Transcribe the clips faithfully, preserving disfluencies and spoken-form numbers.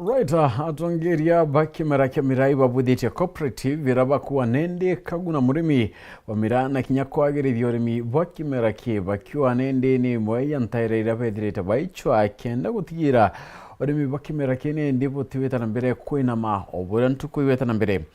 Right, ah, atongeria ba kimera kia miraa ibabwithitie cooperative iria bakuuga nindi kaguna murimi wa miraa na kinya kwagirithia urimi bwa kimera ki bakiuga nindi ni imwe ya ntaira iria bethirite baicwa kenda gutigira urimi bwa kimera ki nindi butiwita na mbere kwinama o buria ntuku iwita na mbere.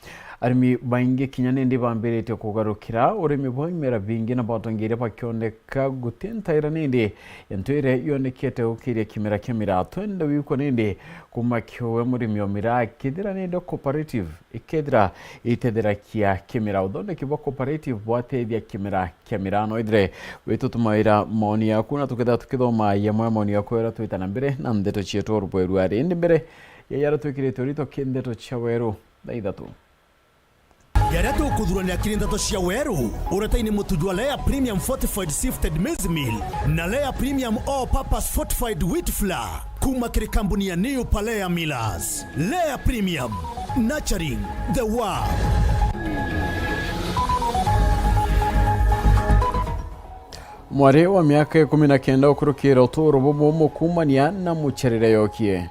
Arimi baingi kinya nindi bambiritie kugarukira urimi bwa imera bingi na batongeria bakioneka guti ntaira nindi ya ntu iria yonekete gukiria kimera kia miraa. Twenda gwikwa nindi kuuma kiuwe murimi wa miraa kethira nindi cooperative ikethira itetherakia kimera. Uthondeki bwa cooperative bwatethia kimera kia miraa. No ithire witutumaira maoni yaku na tukethira tukithoma yamwe maoni yaku era twita na mbere na ndeto cietu rubweru ari. Indi mbere ya yara twikirite urito ki ndeto cia weru thaa ithatu. Jaria tukuthurania kiri ndeto cia weru, uretaini mutu jwa Lea Premium Fortified Sifted Maize Meal na Lea Premium All Purpose Fortified Wheat Flour kuuma kiri kambuni ya New Palea Millers. Lea Premium, nurturing the world. Mwari wa miaka ikumi na kenda ukurukira uturo bubu mukumania na mucerere yokie.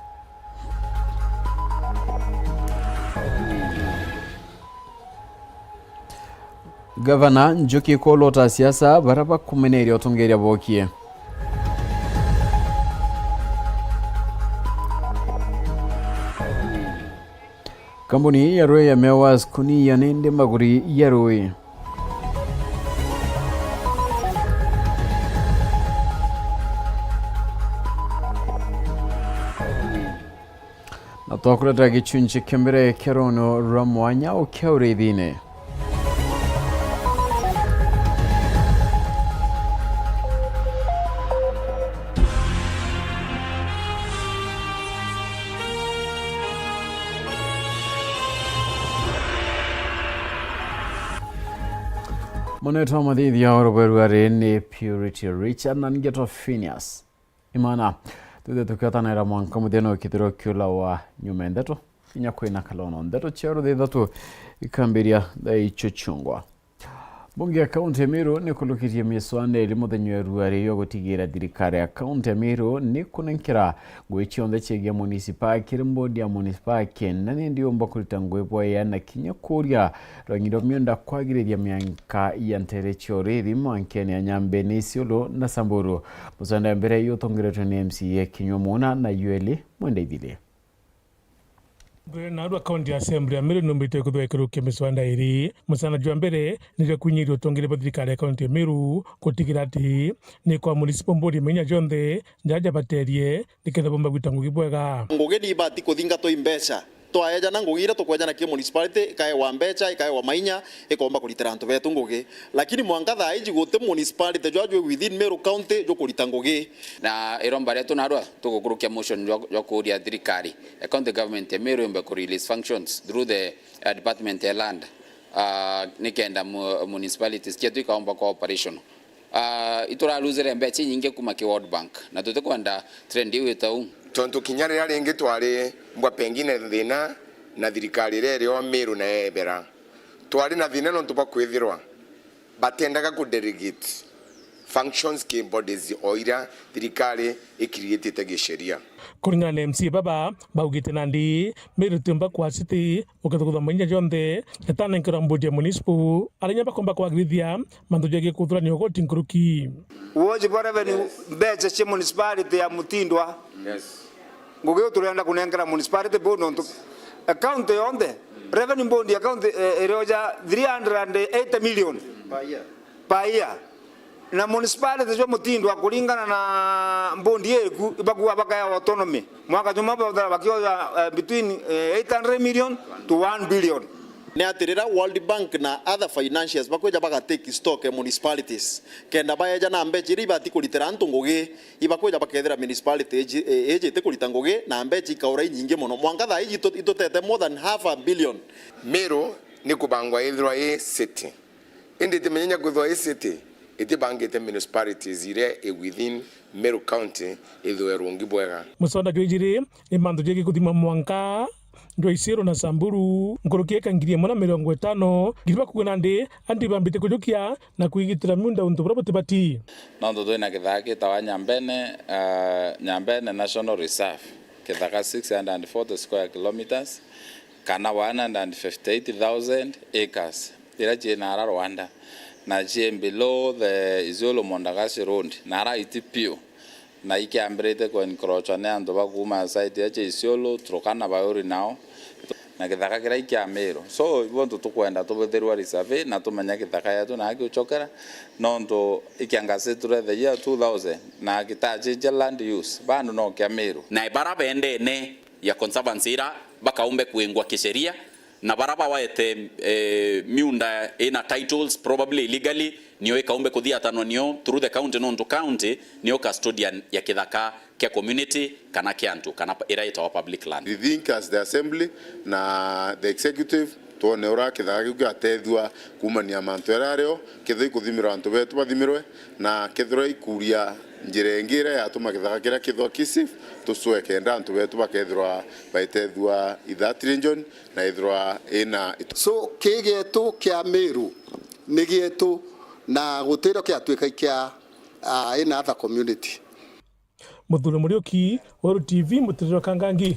Gavana Njuki kwolota siasa bara bakumeneria utongeria bokie. Kambuni ya rui ya Mewas kuniya nindi maguri ya rui. Na twakureta gicunci kia mbere kia ruuno rwa mwanya ukia urithine. Munetwa mathithia urubweru ari ni Purity Richard na ngetwa Phineas. Imana, twithe tukiatanira mwanka muthenya ukithirwa kiula wa nyuma ya ndeto, kinya kwina kalono. Ndeto cia rutha ithatu ikambiria thaa icio ciungwa. Bunge ya kaunti ya Meru ni kulukirie miswanda iri muthenya wa ruari yo gutigira thirikari ya kaunti ya Meru ni kunenkera ngugi cionthe ciegie munisipa kiri mbodi ya munisipa kenda ni ndiumba kurita ngugi bwaya na kinya kuria rwangi rwa miunda kwagirithia mianka ya ntere cia urithi mwankene ya Nyambene, Isiolo na Samburu. Muswanda ya mbere yutongeretwe ni M C A Kinyua Muna na Yueli Mwendeithili. Mbere narua County Assembly ya Meru numbite kuthwa ikurukia miswanda iri. Muswanda jwa mbere ni jwa kwinyiria utongeria bwa thirikari ya kaunti ya Meru gutigira ati ni kwa municipal board mainya jonthe jaja baterie nikenda bomba gwita ngugi bwega. Ngugi ni ibati kuthingatwa i mbeca. Twaejana ngugi iria tukwejana ki municipality, ikaewa mbeca, ikaewa mainya, ikomba kuritira antu betu ngugi. Lakini mwanka thaa iji guti municipality jwa jwi within Meru County jukurita ngugi. Na iromba rietu narua tugukurukia motion jwa, jwa kuuria thirikari ya county government ya Meru yombe ku release functions through the, uh, department ya land, uh, nikenda mu-, municipalities cietu ikaomba kwa operational. Ah, ituraluzire mbeca inyingi kuma ki World Bank, na tutikwenda trend iu ita uu. Tontu kinya riria ringi twari mbwa pengine thina na thirikari iria iri o Meru na yebera, twari na thina nontu bwa kwithirwa batendaga ku delegate functions ki bodies o iria thirikari ikiriitite gisheria. Kuringana na M C A baba, baugite nandi Meru tiumba kwa city ukethukutha mainya jonthe jatanenkerwa mbodi ya municipal, arinya bakomba kwagirithia mantu jegie kuthurania ugoti nkuruki. Uoji bwa revenue, yes, mbeca cia municipality ya Mutindwa. Yes. Ngugi iu turenda kunenkera municipality board nontu account yonthe, revenue board account, eh, irioja three hundred and eighty million per year. Per year. Na municipality jwa Mutindwa kuringana na board iriku, ibakua bakaya autonomy. Mwaka jumwe bathara bakioya, eh, between, eh, eight hundred million to one billion. Ni ati riria World Bank na other financiers bakwija baga take stock ya municipalities, kenda baeja na mbeca iria ibati kuritira antu ngugi, ibakwija bakethira municipality iji, eh, iji iti kurita ngugi, na mbeca ikaura inyingi mono. Mwanka thaa iji itu-, itutete more than half a billion. Meru ni kubangwa ithirwa i city. Indi itimenyenya kwithirwa i city itibangite municipalities iria i within Meru County ithirwe rungi bwega. Musonda jwa ijiri ni mantu jegie kuthima mwanka jwa Isiolo na Samburu, nkuruki eka ngiri imwe na mirongo itano, ngiri bakuwe nandi andi bambite kujukia na kwigitira miunda untu buria butibati. Nontu twina kithaa gitawa Nyambene, ah, Nyambene National Reserve. Kithaka six hundred and forty square kilometres, kana one hundred and fifty eight thousand acres, iria ciina ara Rwanda, na cii below the Isiolo Montagasi Road, na ara iti piu, na ikiambirite ku encroachwa ni antu ba kuuma side ya cia Isiolo, Turkana, Bauri nao, na kithaka kiria i kia Meru. So, ibo untu tukwenda tubithirwa resurvey na tumenya kithaka yetu na akiuchokera, nontu ikiangasi turethagia two thousand na gitachichia land use, bandu no kia Meru. Na bara bendene ya conservancy ira bakaumbe kwingwa kisheria, na bara bawaete, eh, miunda ina titles probably illegally, nio ikaumbe kuthiatanwa nio through the county, nontu county nio custodian ya kithaka kia community kana kia antu, kana ira itawa public land. We think as the assembly na the executive, twone uria kithaka kiu kiatethua kuumania mantu jaria ario, kethirwa ikuthimirwa antu betu bathimirwe, na kethirwa ikuria njira ingi iria yatuma kithaka kiria kithwa ki safe, tucwe kenda antu betu bakethirwa baitethua i that region na ithirwa ina. So, ki gietu kia Meru ni gietu, na gutirio kiatuika kia, ah, ina other community. Muthuri Muriuki, Weru T V, Mutiriro Kangangi.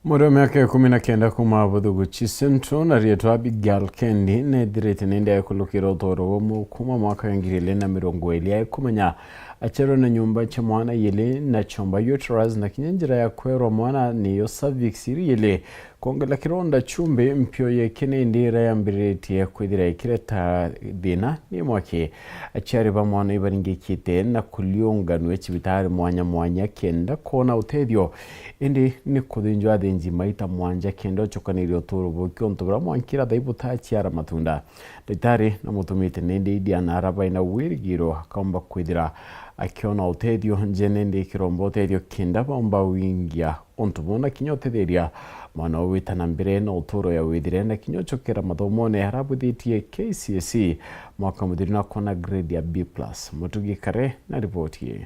Muri wa miaka ikumi na kenda kuuma Buthuguchi Central na riitwa Abigail Kendi neethirite ni ndeekulukira utoro bumwe kuuma mwaka wa ngiri ili na mirongo ili. Aikumenya aciarwe na nyumba cia mwana iili na chomba uterus na kinya njira ya kwerwa mwana niyo cervix iri iili. Kwongela kironda chumbi, mpio yeke ni ndi iria yambiritie kwithira ikireta thina ni mwaki. Aciari ba mwana ibaringikite na kuliunganua cibitari mwanya mwanya kenda kwona utethio, indi ni kuthinjwa athinji maita mwanja kenda ucukaniria uturo buki untu buria mwankira thai butaciara matunda. Ndagitari namutumite ni ndi idiana ara baina wirigiro akaumba kwithira akiona utethio nje ni ndi ikiromba utethio kenda baumba wingia untu buu na kinya utetheria mwana uu wita na mbere na uturo ya withire na kinya ucokera mathomone arabwithitie K C S E mwaka muthiru na akona grade ya B plus. Mutugi Kare na riboti ii.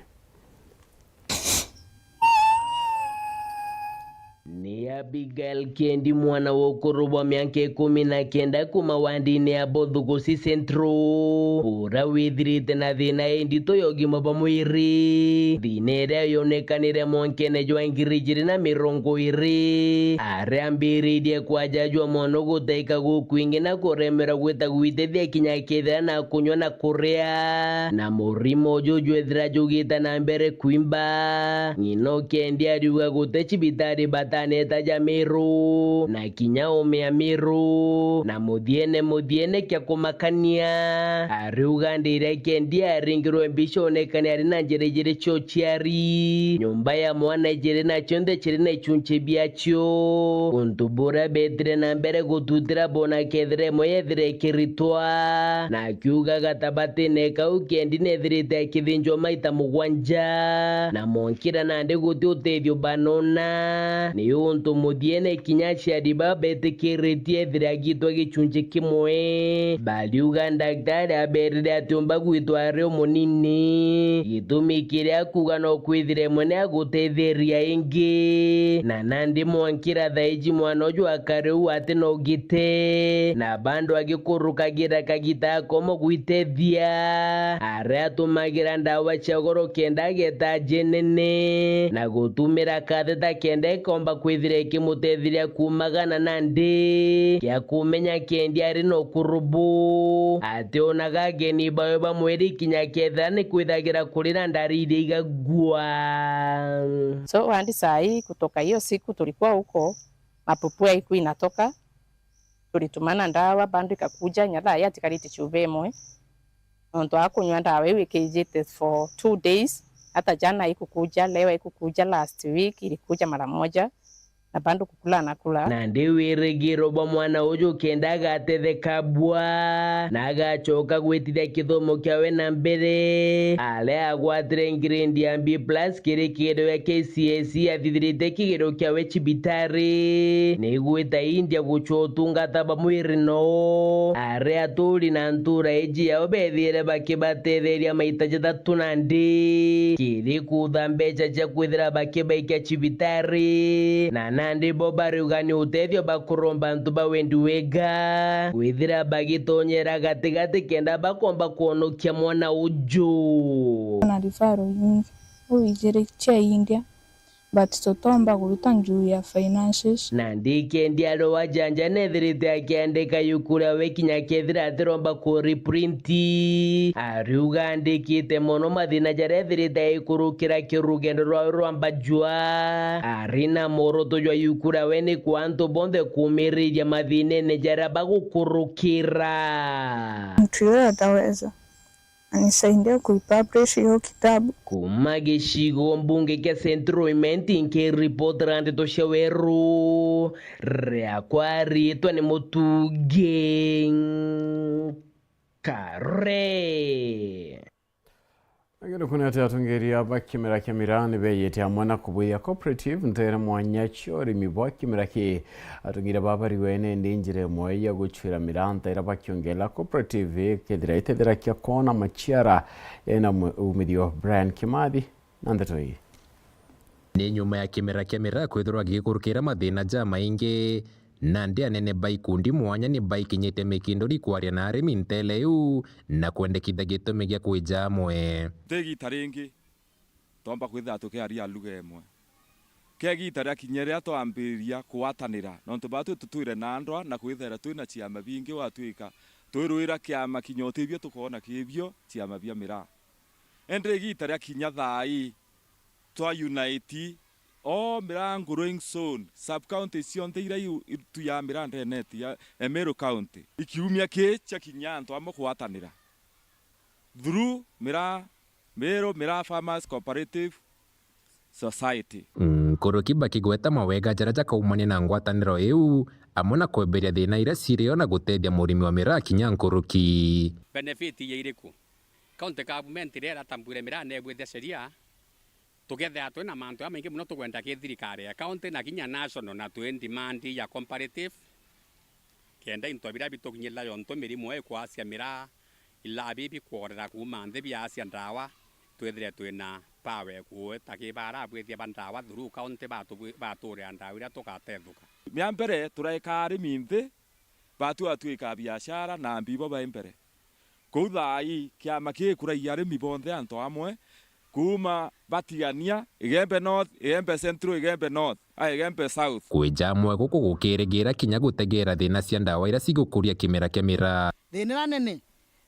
Ni Abigail Kendi, mwana wa ukuru bwa miaka ikumi na kenda kuuma wandini ya Bothugusi Central, uria withirite na thina indito ya ugima bwa mwiri, thina iria yonekanire mwankene jwa ngiri ijiri na mirongo iri, aria ambiririe kwajajwa mono gutaika gukwingi na kuremerwa gwita gwitithia kinya kethira na kunywa na kuria, na murimo uju jwethira jugite na mbere kwimba. Ng'ina Kendi ariuga guti cibitari bataneta ja Meru, na kinya ume ya Meru, na muthiene muthiene kia kumakania, ariuga ndi iria Kendi aringirwe mbica onekane ari na njira ijiri cia uciari, nyumba ya mwana ijiri na cionthe ciri na ichunchi biacio, untu buria betire na mbere gututira bona kethira imwe yethire ikiritwa, na akiuga gatabatine kau Kendi nethirite akithinjwa maita mugwanja, na monkira nandi guti utethio banona. Ni untu muthiene kinya aciari baa betikiritie ethire agitwa gichunchi kimwe. Bariuga ndagitari aberire atiumba gwitwa ari umunini. Gitumi kiria akuuga no kwithira imwe ni agutetheria ingi, na nandi mwankira thaiji mwana uju akari uu ati no gite, na bandu agikurukagira kagita akomo gwitethia, aria atumagira ndawa cia goro kenda ageta jenene, na gutumira katheta kenda ikomba kwithira ikimutetheria kuumagana nandi kia kumenya Kendi ari na ukuru buu, ationaga ageni bawe ba mwiri kinya kethira ni kwithagira kuri na ndariri igagua. So, hadi saa hii, kutoka hiyo siku tulikuwa huko, mapupu haikuwa inatoka, tulitumana ndawa, bado ikakuja, nya thaa hii atikarite chupa imwe. Nontu akunywa ndawa iu ikijite for two days, hata jana haikukuja, leo haikukuja, last week ilikuja mara moja, na bado kukula anakula. Nandi wirigiro bwa mwana uju kenda agatetheka bwa, na agacoka gwitithia kithomo kiawe na mbere, aria agwatire grade ya B plus kiri kigerio gia K C S E athithirite kigerio kiawe cibitari, ni gwita India gucwa utungata bwa mwiri noo. Aria aturi na ntura iji yao bethiire bakibatetheria maita jathatu nandi, kiri kutha mbeca cia kwithira bakibaikia cibitari, na nandi bo bariuga ni utethio bakuromba antu ba wendi wega kwithira bagitonyera gatigati kenda bakomba kwonokia mwana uju. Na referral nyingi. Uu ijiri cia India. but tutomba kuruta njuu ya finances. Nandi kendi arwa janja nethirite akiandika yuku riawe kinya kethira atiromba ku reprint. Ariuga andikite mono mathina jaria ethirite aikurukira ki rugendo rwawe rwa mbajua. Ari na mworoto jwa yuku riawe ni kwa antu bonthe kumiriria mathinene jaria bagukurukira. Mtu yoyote ataweza anisaidie kuipublish hiyo kitabu. Kuuma gicigo mbunge kia Central Imenti, nkiripotera ndeto cia weru, riakwa riitwa ni Mutungi Kare. Agere kunete atongeria ba kimera kia miraa ni beeyete amwe na kubwithia cooperative nteere mwanya cia urimi bwa kimera ki. Atongeria baba bari wene ndi njira imwe ya gucwira miraa nteere bakiongela cooperative kethira itethera kia kwona maciara ena mu-, umithio. Brian Kimathi na ndeto ii. Ni nyuma ya kimera kia miraa kwithirwa gigikurukira mathina jamaingi, nandi anene ba ikundi mwanya ni baikinyite mikinduri kwaria na arimi nteere iu na kwendekithia gitumi gia kwija amwe. Ti igita ringi tomba kwithira tukiaria lugha imwe. Kia igita ria kinya riria twambiriria kugwatanira, nontu batwi tutwire na ndwa na kwithira twina ciama bingi, gwatwika twirwira kiama kinya utibio tukoona kibio ciama bia miraa. Indi igita ria kinya thaa ii twa unite all miraa growing zone, sub county cionthe iria iu itu ya miraa ndeneti ya Meru County. Ikiumia kii cia kinya antu amwe kugwatanira through miraa Meru Miraa Farmers Cooperative Society. Nkuruki bakigweta mawega jaria jakaumania na ngwataniro iu, amwe na kweberia thina iria cirio na gutethia murimi wa miraa kinya nkuruki. Benefit ya iriku? County government riria iratambuire miraa na ibwithia sheria, tukethira twina mantu jamaingi mono tukwenda ki thirikari ya county na kinya national, na twi demand ya comparative, kenda into biria bitukinyirira jontu mirimo ikwacia miraa, ilaa bibi kworera kuuma nthi biacia ndawa, twithire twina power ya kueta ki bara abwithia ba ndawa through county batubwi-, baturira ndawa iria tugatethuka. Mia mbere turaika arimi nthi, batu atwika biashara na mbibo bai mbere. Kuu thaa ii, kiama kii kuragia arimi bonthe antu amwe, kuuma batigania, Igembe North, Igembe Central, Igembe North, a Igembe South. Kwija amwe guku gukirigira kinya gutegera thina cia ndawa iria cigukuria kimera kia miraa. Thina iria nene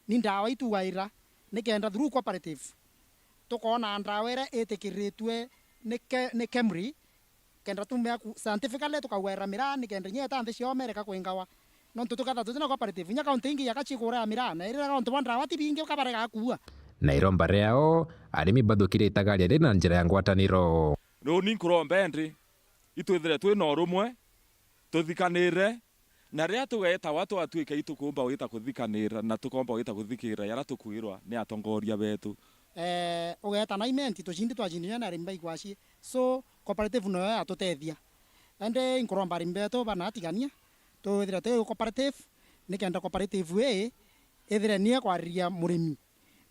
ni ndawa itugaira, nikenda through cooperative tukoona ndawa iria itikiritue ni ke-, ni KEMRI, kenda tumea ku-, scientifically tukagwera miraa nikenda inya eta nthi cia America kwingawa. Nontu tukethira tutina cooperative, inya kaunti ingi yaka cigura ya miraa, na irira ontu bwa ndawa ti bingi ukabarega kuua. Na iromba riao, arimi bathukire itagaria ri na njira ya ngwataniro. Riu ni nkuromba endi, itwithire twina urumwe, tuthikanire, na riria tugeetawa twatwika itukumba gwita kuthikanira na tukomba gwita kuthikirira jaria tukwirwa ni atongoria betu. Eh, ugeeta na imenti tucindi twacindithua na arimi ba igwaci. So, cooperative noyo yatutethia. Indi nkuromba arimi betu banatigania, twithire twi cooperative, nikenda cooperative ii ithire nie kwariria murimi.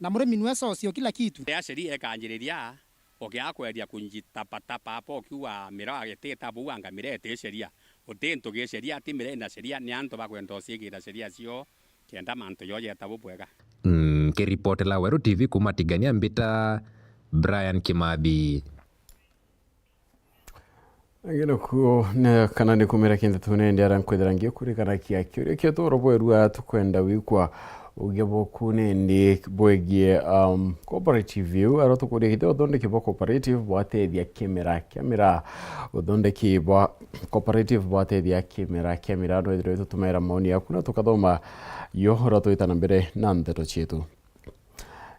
Na murimi nwe socio kila kitu. Riria sheria ikanjiriria, ukiaga kwendia kunjitapatapa apa ukiuga miraa gitita buu anga miraa iti sheria. Uti ntu gi sheria, ti miraa ina sheria, ni antu bakwenda uciikira sheria cio kenda mantu joo jeta bubwega. Nkiripotela Weru T V kuuma Tigania mbita Brian Kimathi. Angina kuo ne kana ni kumira kintu tunende ara nkwithira ngikurikana kia kiuria kietu oro bwerua tukwenda wikwa ugia boku nindi bwegie, um, cooperative iu ara tukuria kithira uthondeki bwa cooperative bwatethia kimera kia miraa. Uthondeki bwa cooperative bwatethia kimera kia miraa, no ithire tutumira maoni yaku na tukathoma yo ora twita na mbere na ndeto cietu.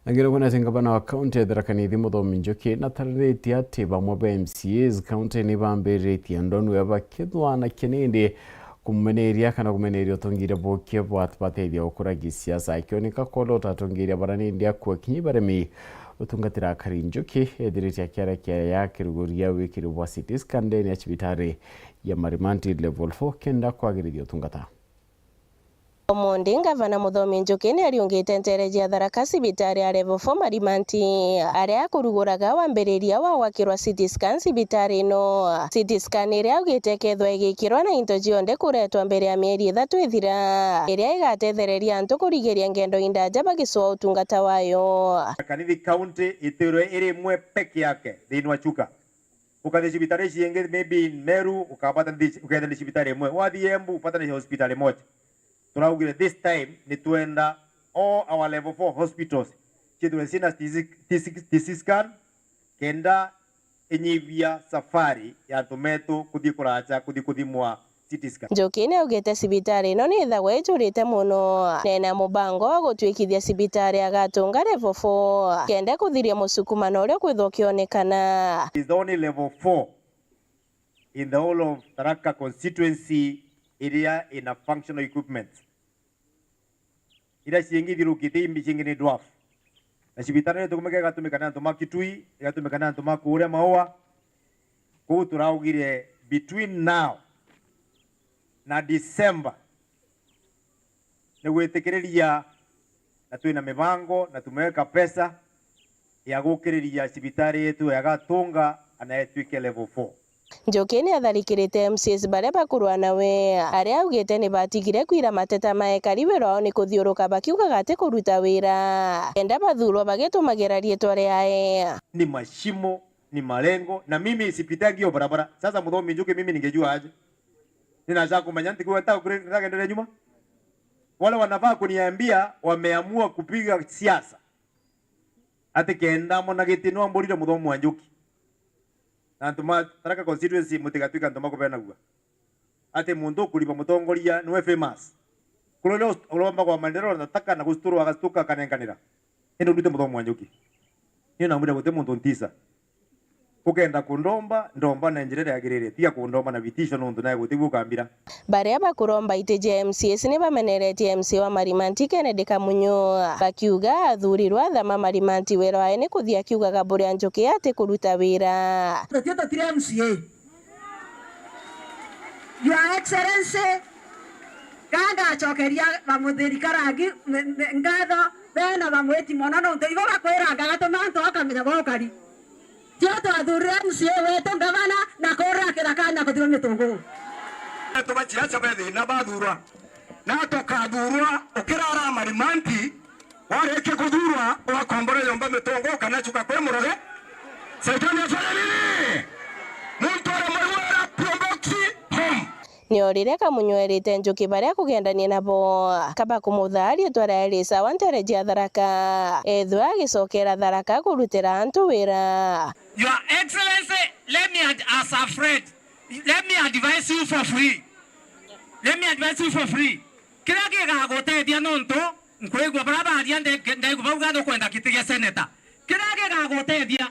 Angire kwona ati ngavana wa kaunti ya Tharaka Nithi Muthomi Njuki natariritie ati bamwe ba M C As kaunti ni bambiritie ndonwe bakithwana kinindi kumeneria kana kumeneria utongiria buke bwatethia gukura gisiasa. Akionika kwona utongiria bara nindi akua kinyi baremi utungatira akari. Njuki ethiritie akiarekia ya kiruguria wikiri bwa C T scan ndeni ya cibitari ya Marimanti Level four kenda kwagirithia utungata. Omondi, Ngavana Muthomi Njuki ni ariungite nteere cia Tharaka cibitari ya Level four Marimanti, aria akuruguraga wambiriria wa gwakirwa C T scan cibitari ino. C T scan iria augite ikethwa igikirwa na into cionthe kuretwa mbere ya mieri ithatu ithira, iria igatethereria antu kurigiria ngendo indaja bagicua utungata wayo. Kanithi County ithirwe iri imwe peke yake thiini wa Chuka. Ukathi cibitari ici ingi, maybe in Meru, ukabata ndi-, ukethira ni cibitari imwe. Wathi Embu, upata ni hospitali moja. Turaugire this time ni twenda all our level four hospitals cithirwe cina T C, T C, T C scan, kenda inyivia safari ya antu metu kuthii kuracha kuthii kuthimwa C T scan. Njuki niaugite cibitari ino ni ithagwa ijurite mono, na ina mubango wa gutwikithia cibitari ya Gatunga level four, kenda kuthiria musukumano uria ukwithwa ukionekana. Is the only level four in the whole of Tharaka constituency iria ina functional equipment. Iria ciingi ithirukite, imbi ciingi ni dwarf. Na cibitari ni tukumika, igatumika ni antu ma Kitui, igatumika ni antu ma kuria Maua. Kuu turaugire between now na December ni gwitikiriria na twina mibango na tumeweka pesa ya gukiriria cibitari yetu ya Gatunga ana etwike level four. Njuki ni atharikirite M C As baria bakurua nawe, aria augite ni batigire kwira mateta ma ekari wira wao ni kuthiuruka bakiugaga ati kuruta wira, kenda bathurwa bagitumagira riitwa riae. Ni mashimo, ni marengo, na mimi sipitangi hiyo barabara. Sasa Muthomi Njuki, mimi ningejua aje? Ninataka kumenya, ntikwenda kuendelea nyuma. Wale wanafaa kuniambia wameamua kupiga siasa. Ati kenda mona giti no amburire Muthomi wa Njuki. Na antu ma Tharaka constituency mutigatwika antu ma kubenagua. Ati muntu ukuriba mutongoria niwe famous. Kuria uria us-, uromba kwa maendeleo na nataka na guciturwa agacitukwa akanenkanira. Indi urute Muthomi wa Njuki. Niu namwira guti muntu ntisa. Ukenda kundomba, ndomba na njira iria yagirire. Tiga kundomba na vitisho nontu nawe guti bu ukambira. Baria bakuromba iti ja M C As ni bameneretie M C A wa Marimanti Kennedy Kamunyu, bakiuga athurirwe athama Marimanti wira wae ni kuthia akiugaga buria Njuki ati kuruta wira. Tutio tutire M C A. Your Excellency, ka ngacokeria bamuthiri Karangi me-, me-, ngatho, bena bamwiti mono nontu ibo bakwiranga gatuma antu okamenya bokari. Tio twathurire M C A wetu, ngavana, na kurira kithakani na kuthima mitunguu. Antu ba ciaca be thina bathurwa, na tukathurwa ukirara Marimanti, warikia kuthurwa ugakombora nyomba mitunguu kana chuka kwi muroge. Setani afanya nini? Muntu aramwira promote home. Nio riria Kamunyu erite Njuki baria akugendania nabo, kaba kumuthaa riitwa riae ri sawa ntere cia Tharaka, ethwa agicokera Tharaka kurutira antu wira. Your Excellency, let me ad-, as a friend, let me advise you for free. Let me advise you for free. Kiria gigagutethia nontu nkwigua baria baria nde-, ndaigua bauga nukwenda giti gia senator. Kiria gigagutethia,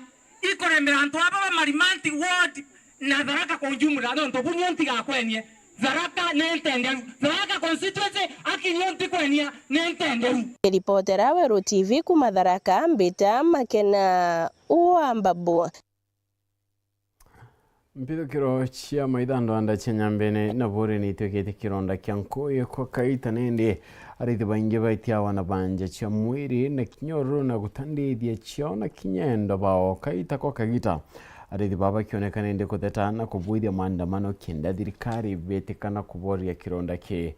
ikuremera antu aba ba Marimanti ward na Tharaka kwa ujumla, nontu bu nio ntigakwenie. Tharaka ni ntenderu. Tharaka constituency, aki nio ntikwenia, ni ntenderu. Ripotera Weru T V kuma Tharaka, mbita Makena wa Mbabu. Mpithukiro cia maitha ndwanda cia Nyambene na Buri ni itwikite kironda kia nkuyu kwa kaita, nindi arithi baingi baitiawa na banja cia mwiri na kinya ururu na gutandithia ciao na kinya endo bao kaita kwa kagita. Arithi baa bakioneka nindi kutheta na kubwithia maandamano kenda thirikari bitikana kuboria kironda kii.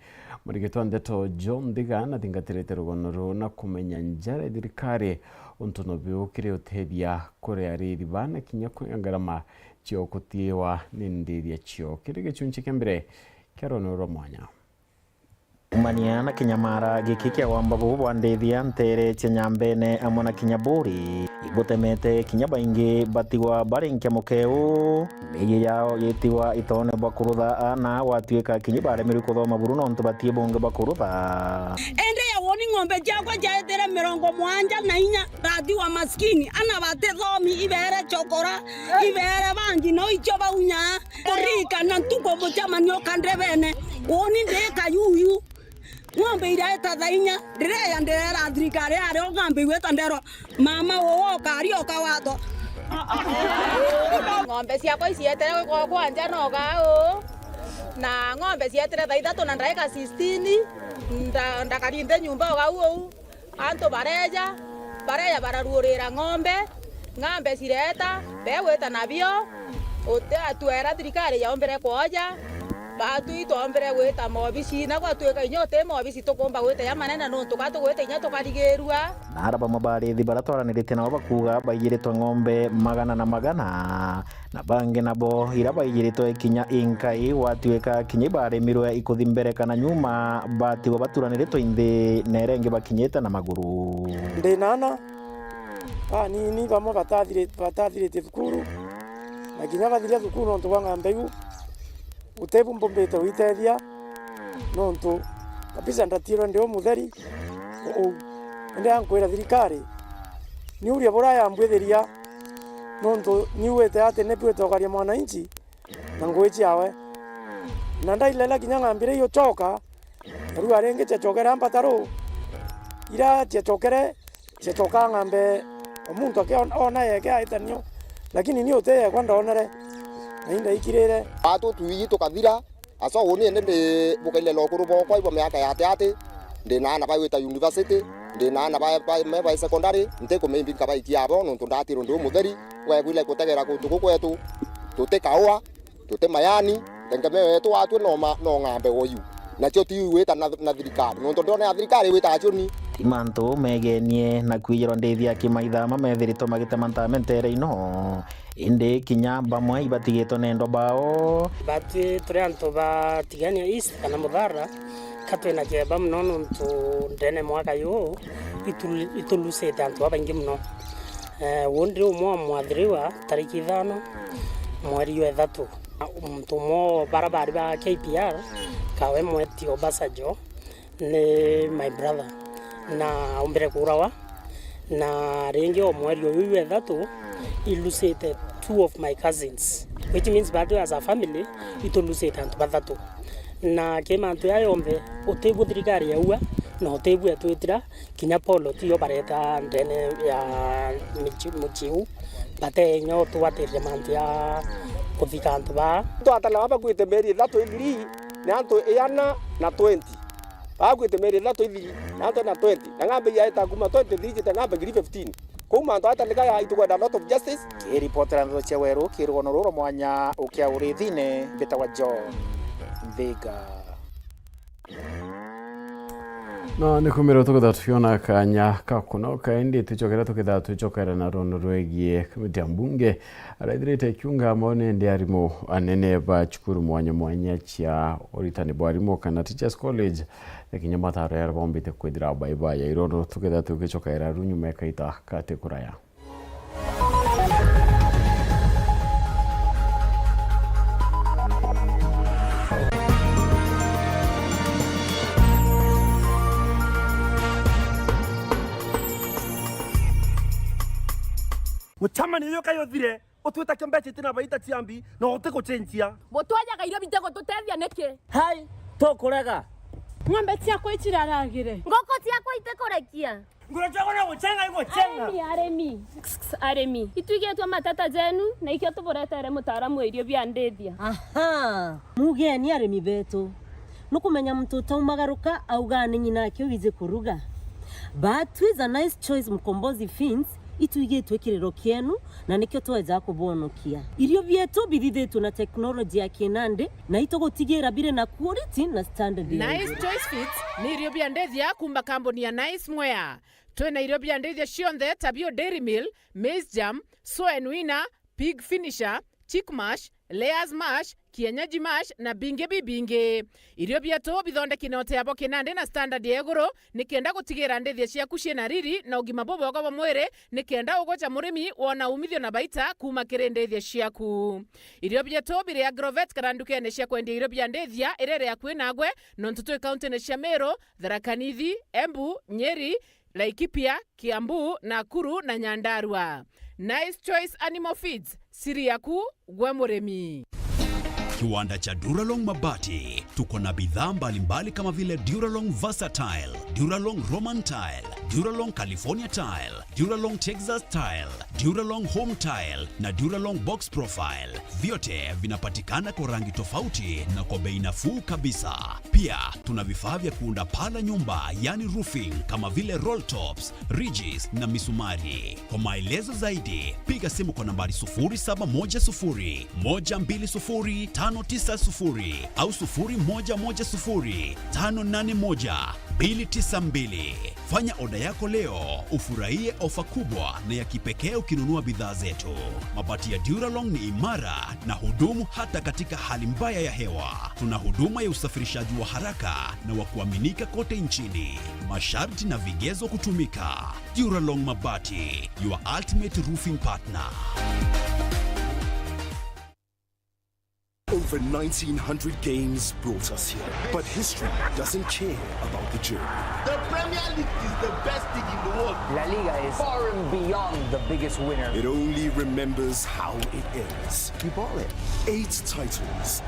Murigitwa ndeto John Thiga nathingatirite rugano ruu na kumenya njara thirikari untu no biukire utethia kuri arithi baa na kinya kuria ngarama cio kutiwa ni ndithia cio. Kiri gichunchi kia mbere kia rugano rwa mwanya. Kumania na kinyamara giki kia wamba bubu bwa ndithia ntere cia Nyambene amwe na kinya Buri, ibutemete kinya baingi batigwa bari nkia mukeu. Miji yao yitigwa itone bwa kurutha aana gwatuika kinya baremirwe kuthoma buru nontu batii bungi bwa kurutha. Indi ya woni ng'ombe ciakwa ciaetire mirongo mugwanja na inya, thati wa maskini, ana batithomi, ibere chokora, ibere bangi, no icio baunya. Kuririkana ntuku mucemanio kandebene, uuni ndi kayuyu. Ng'ombe iraeta thaa inya, ndireya ndirera thirikari aria ng'ombe igweta nderwa, mama uu okari oka watho. Ng'ombe ciakwa icietere gwakwa nja noga uu, na ng'ombe cietire thaa ithatu na ndaika sixteen, nda-, ndakari nthi nyumba oga uu. Antu bareja, bareja bararuurira ng'ombe, ng'ombe cireeta, begwita nabio, uti atuera thirikari yaumbire kwoja, Atui twombire gwita mobisi, na gwatuika inya uti mobisi tukumba gwita ja manene, nontu ga tugwita inya tukarigirua. Na ara bamwe ba ariithi baria twaranirite nabo bakuuga baijiritwe ng'ombe magana na magana, na bangi nabo iria baijiritwe kinya inkai, gwatuika kinya ibaremirwe ikuthi mbere kana nyuma, batigwa baturaniritwe inthi, na iria ingi bakinyite na maguru. Ndi na ana banini bamwe batathiri-, batathiritie thukuru, na kinya bathiria thukuru nontu bwa ng'ambe iu, guti bu mbumbite gwitethia, nontu kabisa ndatirwe ndi umutheri uu. Indi ankwira thirikari, niuria buria yambwithiria, nontu niugite ati ni bwitokaria mwananchi na ngui ciawe. Na ndailela kinya ng'ambi iria iucoka, narua ringi ciacokera mbataru, ira ciacokere, ciacoka ng'ambe o muntu akiona yeke aitanio, lakini ni uti yekwa ndonere, na indaikirire. Atu twiji tukathira, aso uni indi ndi bukaile lokuru bokwa ibwa miaka ya ati ati, ndi na ana bagwita university, ndi na ana ba, ba, me ba secondary, ntikumimbi nkabaikia abo, nontu ndatirwe ndi umutheri, webwile gutegera kuntu gukwetu, tuti kaua, tuti mayani, tegemeo yetu watue no ma-, no ng'ambe woyu. Nacio ti gwita na, na thirikari, nontu ndona ya thirikari gwita acuni. Ti mantu megenie na kwijirwa ndithi ya kimaithama methiritwe magitema ntame ntere ino. Indi kinya bamwe ibatigitwe na endwa bao. Batwi turi antu ba Tigania East kana Muthara, ka twina kieba mono nontu ndene mwaka juu itu-, itulusite antu babaingi mono. Eh, uu ndi umwe wa mwathiriwa tariki ithano mweri jwa ithatu. Muntu umwe o bara bari ba K P R, kawe mweti Obasanjo, ni my brother, na aumbire kuurawa. Na ringi o mweri uyu jwa ithatu, ilusite two of my cousins, which means bado as a family, itulusite antu bathatu. Na ki mantu jaya jonthe, utibu thirikari yaua, na utibu etwitira, kinya poloti yo bareta ndene ya mici-, mucii uu, bate inya utugwatiriria mantu ja kuthika antu baa. Twatana baba kwite mieri ithatu ithiri, ni antu iana na twenty. Bakwite mieri ithatu ithiri, na antu na twenty. Na ng'ambe yaeta kuma twenty-three jite ng'ambe ngiri fifteen. Kou mantu aya tanika ya itukwenda a lot of justice. Kiripotera ndeto cia Weru, ki rugono ruru rwa mwanya ukia urithine, mbitagwa John Nthiga. Na ni kumira tukitha tukiona kanya ka kunoka, indi tucokera tukitha tucokera na runo rwegie kamiti ya mbunge. Araithirite kiunga amwe ni ndi arimu anene ba cukuru mwanya mwanya cia uritani bwa arimu kana Teachers College, na kinya mataro yara bombite kwithira baibaya irondo tuketha tugicokaira ru nyuma ya kaita kati kuraya. Mucemanio uyu kayo thire. Utwitakia mbeca itina baita cia mbi, na utigucenjia. Butwajaga irio bitigututethia niki? Hai, tukurega. Ng'ombe ciakwa iciraragire. Nguku ciakwa itikurekia. Nguru ciakwa no gucenga igucenga. Arimi, arimi. Arimi. Itwigitwe mateta jenu, na ikio tuburetere mutaaramu wa irio bia ndithia. Aha. Mugeni arimi betu. Nukumenya muntu utaumagaruka auga ni nyina ake wiji kuruga. But with a nice choice Mkombozi Feeds, itwigitwe kiriro kienu, na nikio tweja kubonokia. Irio bietu bithithitwe na teknoloji ya kinandi, na itugutigira biri na quality na standard ya iguru. Nice Choice Feeds ni irio bia ndithia kuma kambuni ya Nice Mwea. Twina irio bia ndithia cionthe ta bio Dairy Meal, Maize Germ, Soen Winner, Pig Finisher, Chick Mash, Layers Mash, Kienyeji Mash na bingi bibingi. Irio bietu bithondeki na uteabo kinandi na standard ya iguru, nikenda gutigira ndithia ciaku ciina riri na ugima bubwega bwa mwiri, nikenda ugwe ta murimi wona umithio na baita kuma kiri ndithia ciaku. Irio bietu biri Agrovet kana ndukene cia kwendia irio bia ndithia iria iri akui nagwe, nontu twi kauntine cia Meru, Tharaka Nithi, Embu, Nyeri, Laikipia, Kiambu, Nakuru na Nyandarua. Nice Choice Animal Feeds, siri yaku gwe murimi. Kiwanda cha Duralong Mabati. Tuko na bidhaa mbalimbali kama vile Duralong Versatile, Duralong Roman Tile, Duralong California Tile, Duralong Texas Tile, Duralong Home Tile na Duralong Box Profile. Vyote vinapatikana kwa rangi tofauti na kwa bei nafuu kabisa. Pia tuna vifaa vya kuunda paa la nyumba, yani roofing, kama vile roll tops, ridges na misumari. Kwa maelezo zaidi, piga simu kwa nambari sufuri saba moja sufuri, moja mbili sufuri, tano tisa sufuri au sufuri moja moja sufuri, tano nane moja, mbili tisa mbili. Fanya oda yako leo, ufurahie ofa kubwa na ya kipekee ukinunua bidhaa zetu. Mabati ya Duralong ni imara na hudumu hata katika hali mbaya ya hewa. Tuna huduma ya usafirishaji wa haraka na wa kuaminika kote nchini. Masharti na vigezo kutumika. Duralong Mabati, your ultimate roofing partner. Over nineteen hundred games brought us here, but history doesn't care about the journey. The Premier League is the best league in the world. La Liga is far and beyond the biggest winner. It only remembers how it ends. You bought it. Eight titles.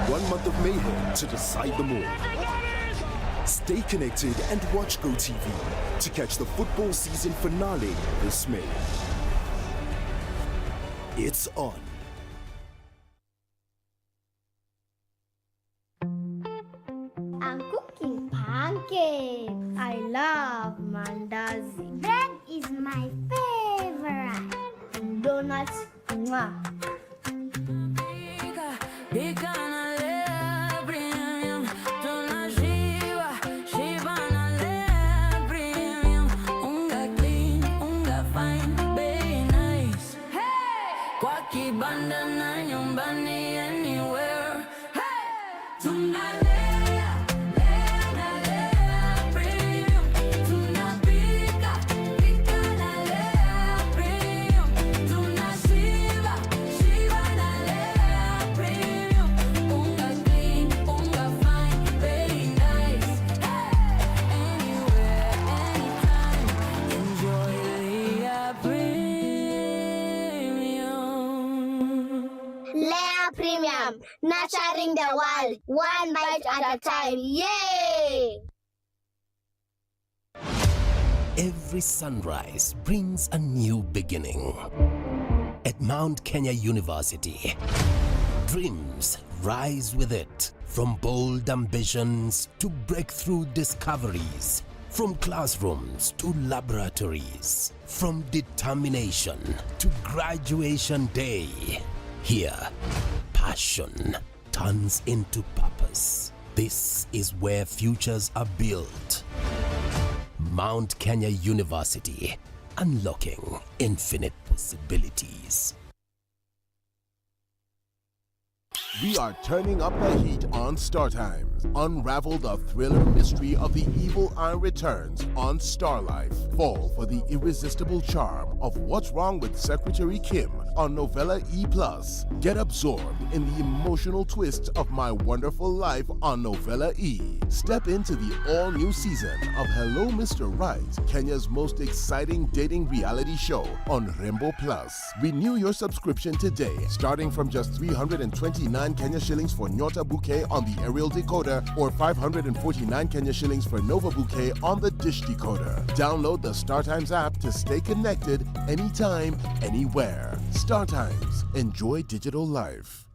One month of mayhem to decide them all. Stay connected and watch GoTV to catch the football season finale this May. It's on. I'm cooking pancakes. I love mandazi. Bread is my favorite. Donuts, mwah. Pika, pika na Lea Premium. Tunashiba, shiba na Lea Premium. Unga clean, unga fine, bei nice. Hey! Kwa kibanda na nyumbani, anywhere. Hey! Tunalea, lea na Lea Premium. Tunapika, pika na Lea Premium. Tunashiba, shiba na Lea Premium. Unga clean, unga fine, very nice. Hey! Anywhere, anytime, enjoy Lea Premium. Lea Premium, nurturing the world, one bite at a time. Yay! Every sunrise brings a new beginning. At Mount Kenya University, dreams rise with it. From bold ambitions to breakthrough discoveries, from classrooms to laboratories, from determination to graduation day. Here, passion turns into purpose. This is where futures are built. Mount Kenya University, unlocking infinite possibilities. We are turning up the heat on Star Times. Unravel the thriller mystery of the evil eye returns on Star Life. Fall for the irresistible charm of What's Wrong with Secretary Kim on Novella E plus. Get absorbed in the emotional twist of My Wonderful Life on Novella E. Step into the all-new season of Hello Mister Right, Kenya's most exciting dating reality show on Rembo Plus. Renew your subscription today, starting from just three hundred and twenty-nine Kenya shillings for Nyota Bouquet on the aerial decoder or five hundred and forty-nine Kenya shillings for Nova Bouquet on the dish decoder. Download the StarTimes app to stay connected anytime, anywhere. StarTimes. Enjoy digital life.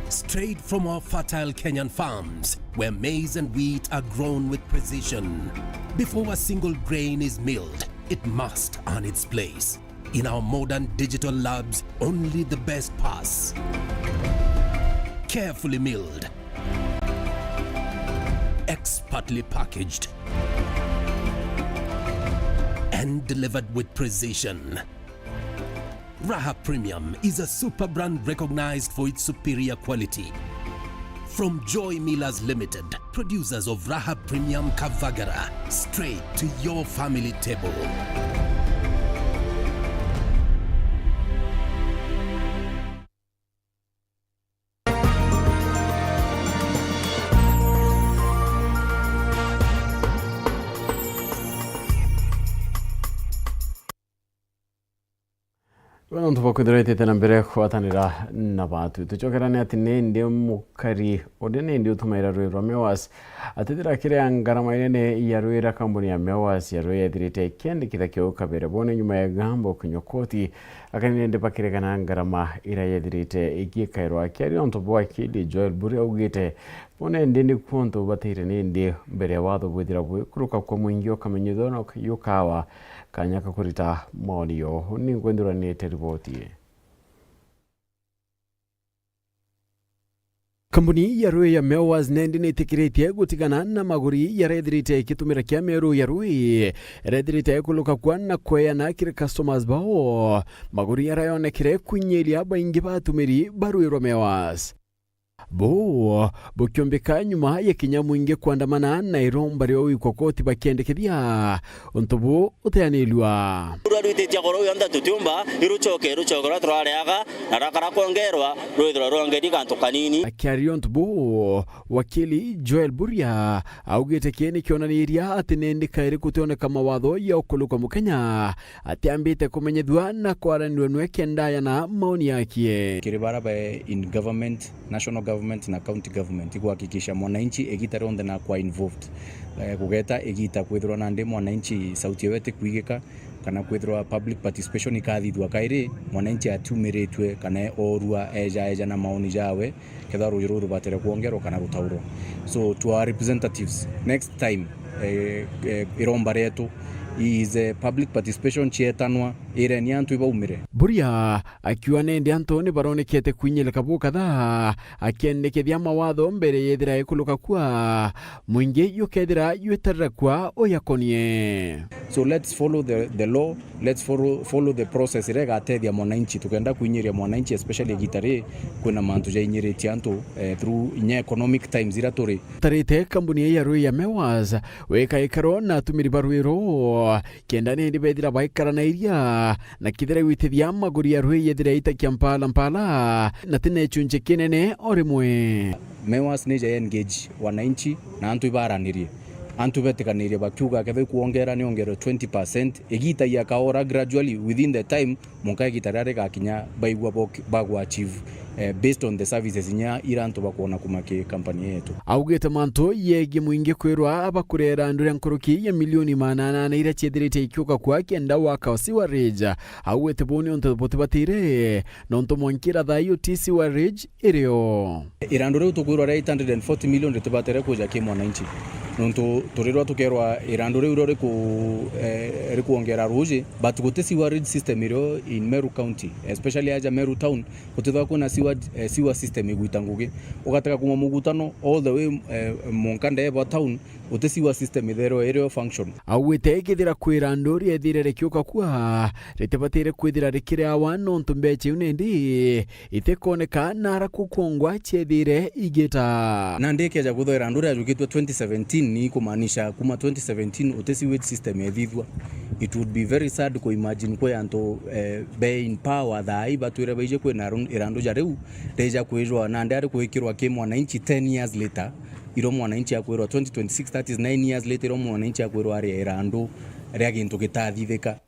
Straight from our fertile Kenyan farms, where maize and wheat are grown with precision. Before a single grain is milled, it must earn its place. In our modern digital labs, only the best pass. Carefully milled, expertly packaged, and delivered with precision. Raha Premium is a super brand recognized for its superior quality. From Joy Millers Limited, producers of Raha Premium Kavagara, straight to your family table. Wena untu bwa kwithirwa itite na mbere kugwatanira na batu. Tucokerane ati nindi mukari uria nindi utumaira rui rwa Mewas atithira akiria ngarama inene ya rui ra kambuni ya Mewas ya rui yethirite ikiandikitha kiu kabere bone nyuma ya gambo kinywa koti, akani nindi bakiregana ngarama iria yethirite igikairwa. Akiaria untu bwa wakili Joel Buri augite Bone ndi ni kuo untu bubataire nindi mbere ya watho bwithira bwikuruka kwa mwingi ukamenyithua na yukawa kanya ka kurita maoni yo. Ni ngwenduranitie riboti ii. Kambuni ya rui ya Mewas nendi nitikiritie gutigana na maguri yaria ithirite ikitumira kia mieru ya rui, yaria ithirite ikuluka kwa na kweana kiri customers bao. Maguri yaria yonekire kwinyiria baingi ba atumiri ba rui rwa Mewas. Buu bukiumbika nyuma ya kinya mwingi kuandamana na iromba rio gwikwa koti bakiendekethia untu buu uteanirua. Rurarwititie akoro yonthe tutiumba irucoke, irucoke ruria turareaga na rakara kwongerwa rwithirwa rwongeri gantu kanini. Akiaria untu buu, wakili Joel Buria augite kii nikionaniria ati nindi kairi gutioneka mawatho ya ukuluka mukenya atiambite kumenyethua na kwaranirua nwe kenda ayana maoni yakie. Kiri bara ba in government, national government na county government, iguhakikisha mwananchi igita rionthe na kwa involved. Eh, kugeta igita kwithirwa nandi mwananchi sauti yawe itikwigika, kana kwithirwa public participation ikathithua kairi, mwananchi atiumiritue kana oorua eja eja na maoni jawe, kethira ruuji ruu rubatire kwongerwa kana rutaurwa. So, to our representatives, next time, eh, eh, iromba rietu is, eh, public participation cietanwa, ireni antu ibaumire. Buria akiuga nindi antu ni baronekete kwinyirika bukatha, akiendekethia mawatho mbere yethira ikuluka kua mwingi yukethira ywitarira kua uyakonie. So let's follow the, the law, let's follow, follow the process iria igatethia mwananchi, tukenda kwinyiria mwananchi, especially igita ri kwina mantu jainyiritie antu, eh, through inya economic times iria turi. Tarite kambuni ya rui ya Mewas wika ikaro na atumiri ba rui ruu kenda nindi bethira baikaranairia na kithira gwitithia maguri ya rui yethira itakia mpala mpala na tine chunche kinene o rimwe. Mewas ni ja engage wananchi na antu ibaranirie. Antu betikanirie bakiuga kethira ikwongera ni ongerwe twenty percent, igita yakaora gradually within the time, mwanka igita riria rigakinya baigua bo-, bagwa achieve, eh, based on the services inya ira antu bakwona kuma ki company yetu. Augite mantu yegie mwingi kwirwa bakurera nduria nkuruki ya milioni maana anana iria ciethirite ikiuka kwa kenda waka sewerage. Augite buu ni untu butibatire, nontu mwankira thaa iu ti sewerage irio. Irandu riu tukwirwa ria eight hundred and forty million ritibatire kuja ki mwananchi. Nontu turirwa tukerwa irandu riu rio riku-, eh, rikwongera ruuji, but guti sewerage system irio in Meru County, especially aja Meru town, gutithagwa kwina sewer, eh, sewer system igwita ngugi. Ugatega kuma Mugutano all the way, eh, mwanka Ndeeba town, guti sewer system itherwa irio function. Augite kethira kwi irandu riethire rikiuka kua, ritibatire kwithira rikiri awa nontu mbecha iu nindi itikoneka na ara kukwongwa ciethire igita. Nandi ikeja kwithwa irandu riajukitwe twenty seventeen, ni ikumaanisha kuma twenty seventeen uti sewage system ethithua. It would be very sad ku imagine kwi antu, eh, be in power thaa ii batwire baije kwina irandu ja riu rija kwijwa nandi ari kwikirwa ki mwananchi ten years later, irio mwananchi akwirwa twenty twenty-six, that is nine years later, irio mwananchi akwirwa aria irandu ria gintu gitathithika.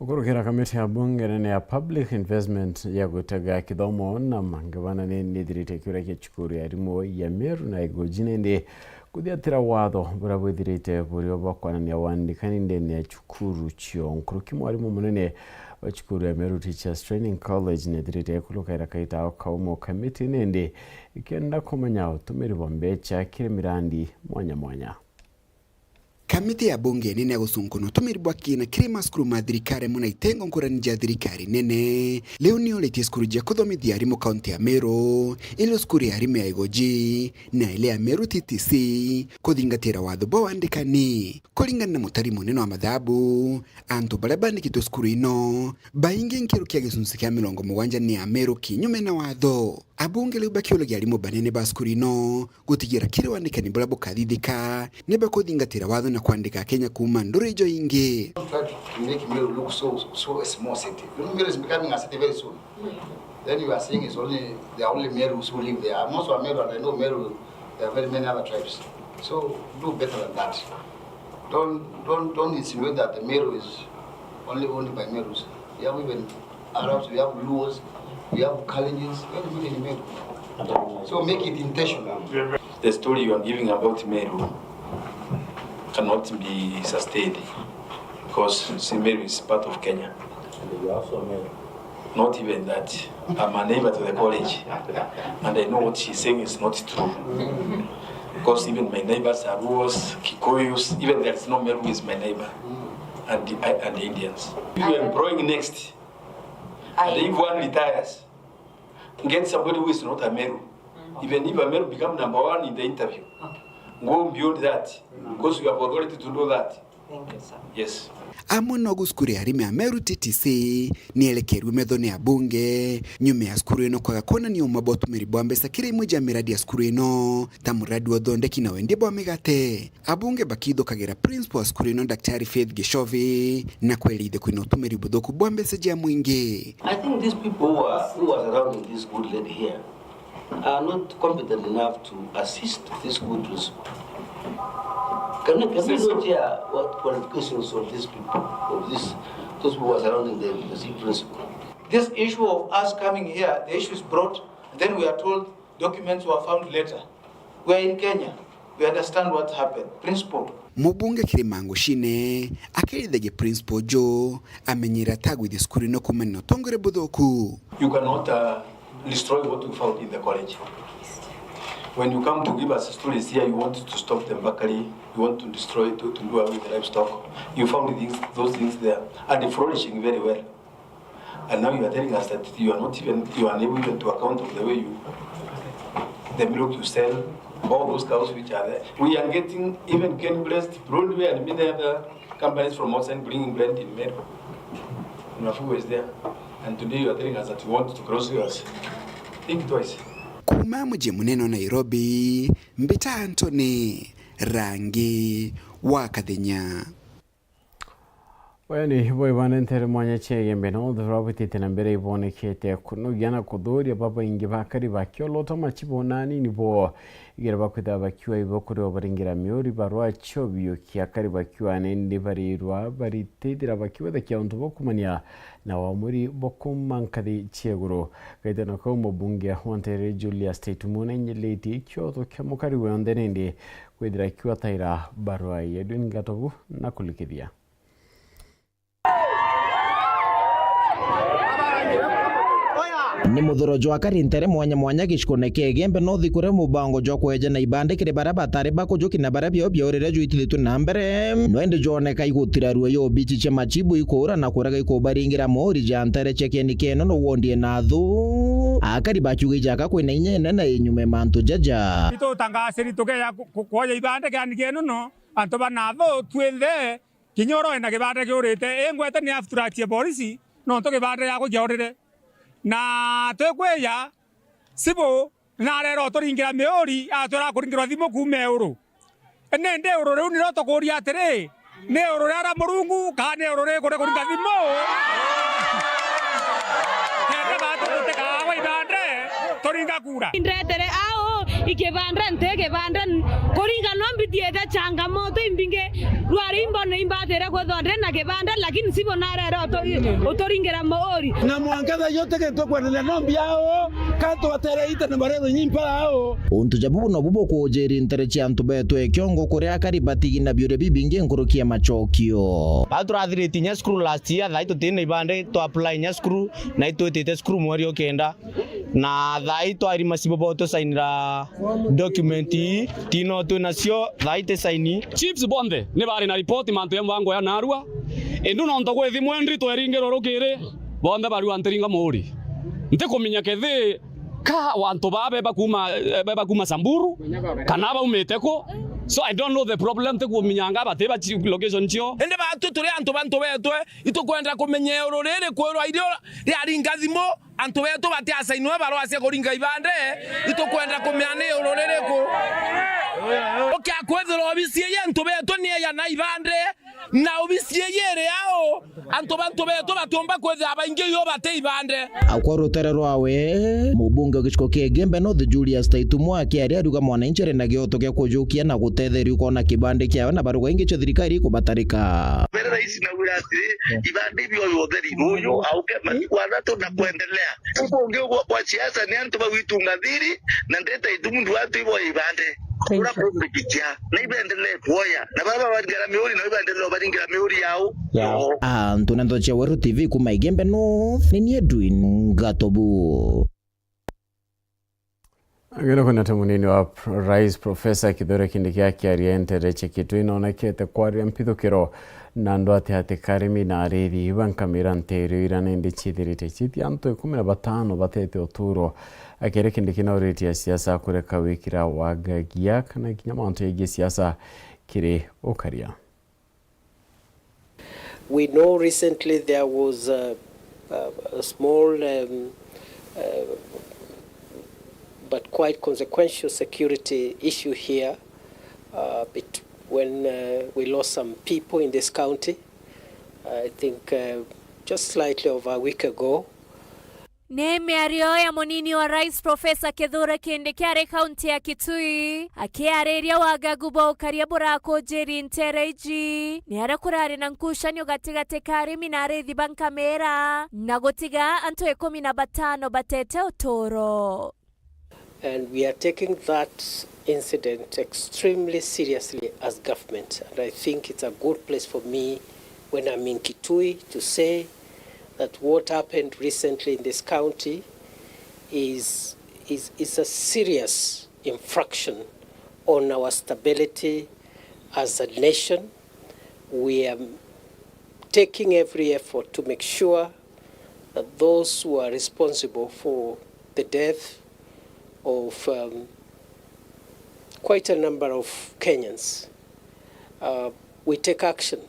Gukurukira kamiti ya bunge nene ya public investment ya gutega kithomo na mangavana ni nithirite kiuria kia cukuru ya arimu ya Meru na Igoji nindi kuthiatira watho buria bwithirite burio bwa kwanania wandikani ndene ya cukuru cio. Nkuruki mwarimu munene wa cukuru ya Meru Teachers Training College nithirite kulukaira kaita o kaumo kamiti nindi ikenda kumenya utumiri bwa mbecha kiri mirandi mwanya mwanya. Kamiti ya bunge nene ya gucunkuna utumiri bwa kiina kiri macukuru ma thirikari amwe na itengo nkurani ja thirikari nene, riu ni yoritie cukuru ja kuthomithia arimu kaunti ya Meru, irio cukuru ya arimu ya Igoji na iria ya Meru T T C kuthingatira watho bwa wandikani. Kuringana na mutari munene wa mathabu, antu baria bandikitwe cukuru ino baingi nkiruki ya gicunci kia mirongo mugwanja ni Ameru kinyume na watho. Abunge riu bakiuragia arimu banene ba cukuru ino gutigira kiri wandikani buria bukathithika ni bakuthingatira watho na kwandika Akenya kuuma nduri ijo ingi. Don't try to make Meru look so, so a small city. You know, Meru is becoming a city very soon. Then you are seeing it's only, there are only Merus who live there. I'm also a Meru and I know Meru, there are very many other tribes. So do better than that. Don't, don't, don't insinuate that the Meru is Only owned by Merus. We have even Arabs, we have Luos, we have Kalenjins, everybody in Meru. So make it intentional. The story you are giving about Meru cannot be sustained because, see, Meru is part of Kenya. And you also Meru. Not even that. I'm a neighbor to the college, and I know what she's saying is not true. Because even my neighbors are Luos, Kikuyus, even there is no Meru who is my neighbor, and, and Indians. If you are employing next, and if one retires, get somebody who is not a Meru. Even if a Meru become number one in the interview, go beyond that, because you have authority to do that. Thank you, sir. Yes. Amwe nogu cukuru ya arimi a Meru T T C nierekerue methone ya bunge nyuma ya cukuru ino kwaga kwonania uma bwa utumiri bwa mbeca kiri imwe ja miradi ya cukuru ino, ta muradi wa uthondeki na wendia bwa migate. Abunge bakithukagira principal wa cukuru ino, Daktari Faith Gichovi, na kwerithia kwina utumiri buthuku bwa mbeca ja mwingi. I think these people who are, who are surrounding this good lady here are not competent enough to assist this good principal. Can, can we not hear what qualifications of these people, of this, those who are surrounding them, the principal? This issue of us coming here, the issue is brought, and then we are told documents were found later. We are in Kenya. We understand what happened. Principal. Mubunge Kirima Ngucine akirithagia principal Joe amenyera atagwithia cukuru ino kuumania na utongoria buthuku. You cannot, uh, destroy what you found in the college. When you come to give us stories here, you want to stop them bakari, you want to destroy, to, to do away with the livestock. You found things, those things there, and flourishing very well. And now you are telling us that you are not even, you are unable even to account of the way you, the milk you sell, all those cows which are there. We are getting even Ken Blessed, Broadway, and many other companies from outside bringing Brent in Meru. Mafugo is there. And today you are telling us that you want to cross yours. Think twice. Kuuma muji munene wa Nairobi, mbita Anthony Rangi wa Kathenya. Uyu ni bwibane ntere mwanya cia Igembe North, buria bwitite na mbere ibonekete kunogia na kuthuria babaingi bakari bakiolota machibu na anini bo. Igere bakwithira bakiua ibo kuri o baringira miuri barwa chiobio kia kari bakiua nindi barirwa baritithira bakiwethakia untu bwa kumania na wamuri bwa kuuma nkathi cia iguru. Gaitano kau mubunge wa ntere Julius Taitu Muna inyilitie kiotho kia mukari wionthe nindi kwithira kiwataira barua ya Edwin Gatobu na kulikithia. Ni muthuro jwa kari ntere mwanya mwanya gicikone kia Igembe North, kuria mubango jwa kweja na ibande kiri baria batari bakujuki na baria bio biaurire jwitithitue na mbere. No indi jwoneka igutirarua yo obichi cia machibu ikuura na kurega ikubaringira moori ja ntere cia kieni kieno no wondi na thu. Akari bakiuga ijaka kwina inya inene inyume mantu jaja. Itutangasiri tukeja ku-, ku-, kwoja ibande kiani kieno no antu bana thu twinthe. Kinya uria wina kibande kiurite, ingwete ni abstract ya polisi, nontu kibande giakwa kiaurire. Na twikwija, cibu narera uturingira miuri, atwira kuringirwa thimu kuuma iuru. Nindi iuru riu nirio tukuuria atiri, ni iuru riria Murungu, kana ni iuru riku rikuringa thimu? Kenda bantu tutikaagwa ibande, turinga kura. Ndetere au, ikibande nti kibande, kuringa no mbithiite changamoto imbingi. Rwari imbo ni imbatire kwithwa ndi na kibande, lakini cibu narere utu-, uturingira muuri. Na mwanka thaa iyo tikitwe kwendelea no mbiao, ka twatere ite na marero nyimpa ao. Untu ja bubu nobu bukuujiri ntere cia antu betu ekiongo kuria akari batigi na biuria bibingi nkuruki ya machokio. Bau turathiriti inya cukuru last year, thaa ii tutina ibande, twa apply inya cukuru, na itwitite cukuru mweri o kenda. Na thaa ii twairi macibo bo tusainira document ii, tino twi nacio, thaa ii ti saini. Chiefs bonthe ni bari na report mantu ya mbango ya narua, indi nontu gwi thimu endri tweringirwe rukiri, bonthe barua ntiringa muuri. Ntikumenya kethi ka wantu baa beba kuuma, beba kuuma Samburu, kana baumite ku. So I don't know the problem, ntikumenyanga bati ba chi-, location cio. Indi batu turi antu bantu betwe, itukwenda kumenya iuru riri kwirwa irio riaringa thimu, antu betu batiasainwe barua cia kuringa ibande, itukwenda kumenya ni iuru ririku. Ukia kwithirwa obisi ii antu betu ni ya na ibande, na obisi ii iri ao, Antu bantu betu batiumba kwithira baingi io bati ibande. Akwa rutere rwawe, mubunge wa gicigo kia Igembe North Julius Taitumwa akiaria ariuga mwananchi ari na gioto gia kujukia na gutetheria ukona kibande kiawe na baruga ingi cia thirikari ikubatarika. Mbere raisi naugire atiri, ibande ibioyo utheri uyu auke matukwa athatu na kuendelea. Ubu ungi ugwo kwa siasa ni antu bau itungathiri na ndeta itumu ndu antu ibo ibande. Ura kumbikikia na ibendelee kuoya na baba baringara miuri na ibendelee baringira miuri yao. Yao. Antu na ndeto cia Weru T V kuma Igembe North, ni ni Edwin Gatobu. Agere kunete munini wa Pro- Rais Professor Kithure Kindiki akiaria ntere cia Kitui nonekete kwaria mpithukiro na andu ati ati karimi na arithi ba nkamira nterio ira nindi cithirite citi antu ikumi na batano batete uturo. Akiaria Kindiki nauritie asiasa kureka wikira wagagia kana kinya mantu yegii siasa kiri ukaria. We know recently there was a, a, a small um, uh, but quite consequential security issue here uh, bet- when uh, we lost some people in this county. I think uh, just slightly over a week ago. Ni miario ya munini wa rais Professor Kithure Kindiki ari kaunti ya Kitui, akiariria wagagu bwa ukaria burakunjiri ntere iji, ni aria kurari na nkucanio gatigati ka arimi na arithi ba nkamira, na gutiga antu ikumi na batano batete uturo. And we are taking that incident extremely seriously as government. And I think it's a good place for me when I'm in Kitui to say that what happened recently in this county is, is, is a serious infraction on our stability as a nation. We are taking every effort to make sure that those who are responsible for the death of um, quite a number of Kenyans, uh, we take action.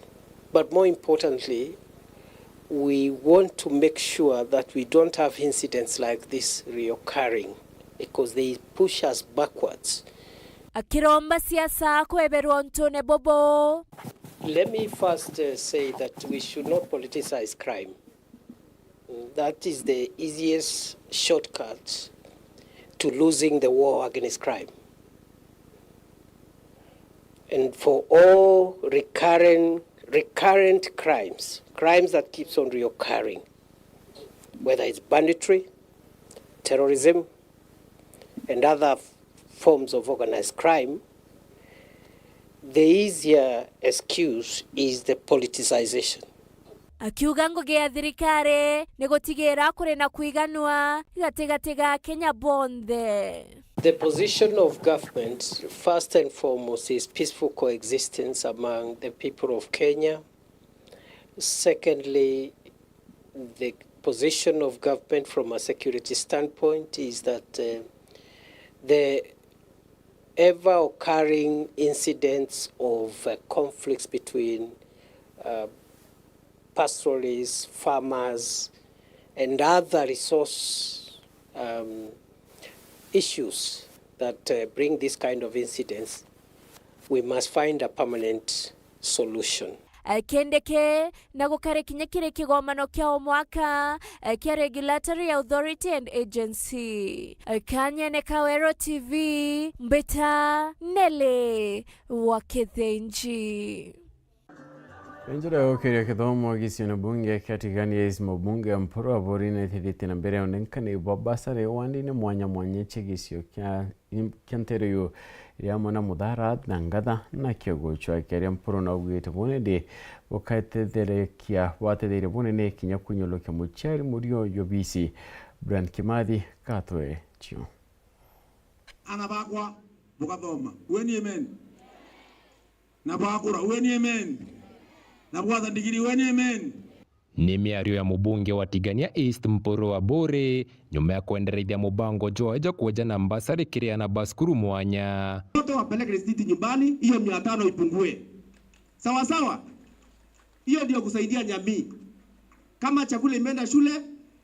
But more importantly, we want to make sure that we don't have incidents like this reoccurring because they push us backwards. Akiromba siasa kweberwa untune bubu. Let me first uh, say that we should not politicize crime. That is the easiest shortcut to losing the war against crime. And for all recurrent, recurrent crimes, crimes that keeps on reoccurring, whether it's banditry, terrorism, and other forms of organized crime, the easier excuse is the politicization. Akiuga ngugi ya thirikari ni gutigira kuri na kwiganua gatigati ga Kenya bonthe. The position of government, first and foremost, is peaceful coexistence among the people of Kenya. Secondly, the position of government from a security standpoint is that uh, the ever occurring incidents of uh, conflicts between uh, pastoralists, farmers, and other resource um, issues that uh, bring this kind of incidents, we must find a permanent solution. Kindiki na gukari kinya kiri kigomano kia o mwaka kia Regulatory Authority and Agency. Kanyene ka Weru T V, mbita Nelly wa Kithinji. Njira ya gukiria kithomo gicione bunge kia Tigania East, mubunge Mpuru Aburi nitithitie na mbere unenkaniri bwa basari wandine mwanya mwanya cia gicio kia kia nteere yu iri amwe na Muthara na Ngatha na Kiogochwa. Akiaria Mpuru naugite bunene bukatetherekia bwatetheire bunene kinya kunyolokia muciari murio yobisi. Brian Kimathi katwe cio. Ana bakwa bugathoma. Weni amen. Na bwakura. Weni amen. Na bwatha ndigiri. Weni amen. Ni miario ya mubunge wa Tigania East Mpuru Aburi nyuma ya kwendereithia mubango jwawe jwa kweja na mbasari kiri ana ba cukuru mwanya. Mtoto apeleke risiti nyumbani, hiyo mia tano ipungue. Sawa sawa? Hiyo ndio kusaidia jamii. Kama chakula imeenda shule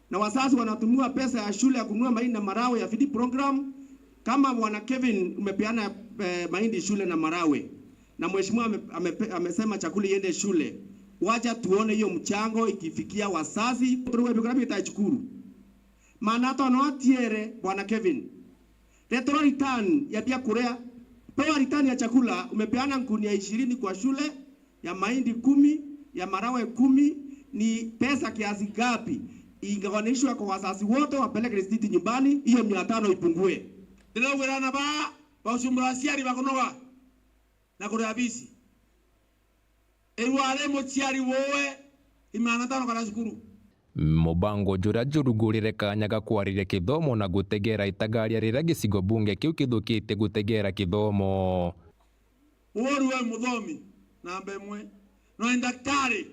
na wazazi wanatumiwa pesa ya shule ya kununua mahindi na marawe ya feeding program, kama bwana Kevin umepeana eh, mahindi shule na marawe, na mheshimiwa ame, ame, amesema chakula iende shule. Wacha tuone hiyo mchango ikifikia wazazi. Turi gwebikira bita cukuru. Maana atano atiere, Bwana Kevin. Retro return ya biakuria. Pewa return ya chakula, umepeana ngunia ishirini kwa shule, ya mahindi kumi, ya marawe kumi, ni pesa kiasi ngapi? Ingegawanishwa kwa wazazi wote, wapeleke risiti nyumbani, hiyo mia tano ipungue. Ndiraugirana ba, ba ucumbura aciari bakunoga na kuria bisi. Irware muciari wowe imana tano kana cukuru. Mubango juria jurugurire kanya ga kwariria kithomo na gutegera itagaria riria gicigo bunge kiu kithukitie gutegera kithomo. Uri we muthomi, namba imwe, no ni ndaktari,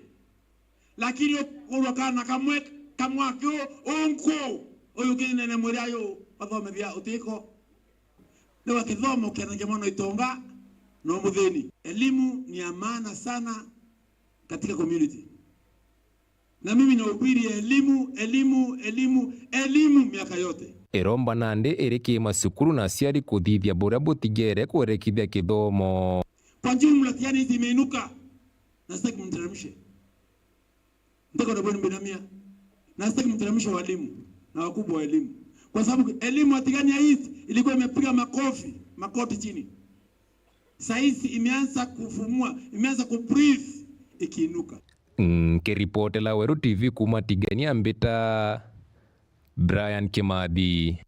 lakini ukurwa kana kamwe ka mwaka u-, unku, uyu kinene mwiri ayu bathomithia utiko. Riu kithomo kianagia mwana itonga no muthini. Elimu ni ya maana sana katika community. Na mimi nahubiri elimu, elimu, elimu, elimu miaka yote. Iromba nandi iri ki macukuru na aciari kuthithia buria butigere kwerekithia kithomo. Kwa jumla, Tigania East imeinuka. Na sitaki mteremshe. Ndiko na bwana mbinamia. Na sitaki mteremshe walimu na wakubwa wa elimu. Kwa sababu elimu ya Tigania East ilikuwa imepiga makofi, makoti chini. Saizi imeanza kufumua, imeanza kubreathe, ikiinuka. Nkiripotela Weru T V kuuma Tigania, mbita Brian Kimathi.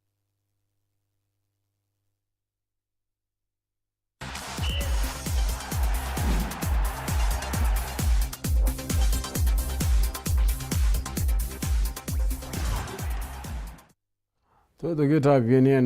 Twe tugitambia ni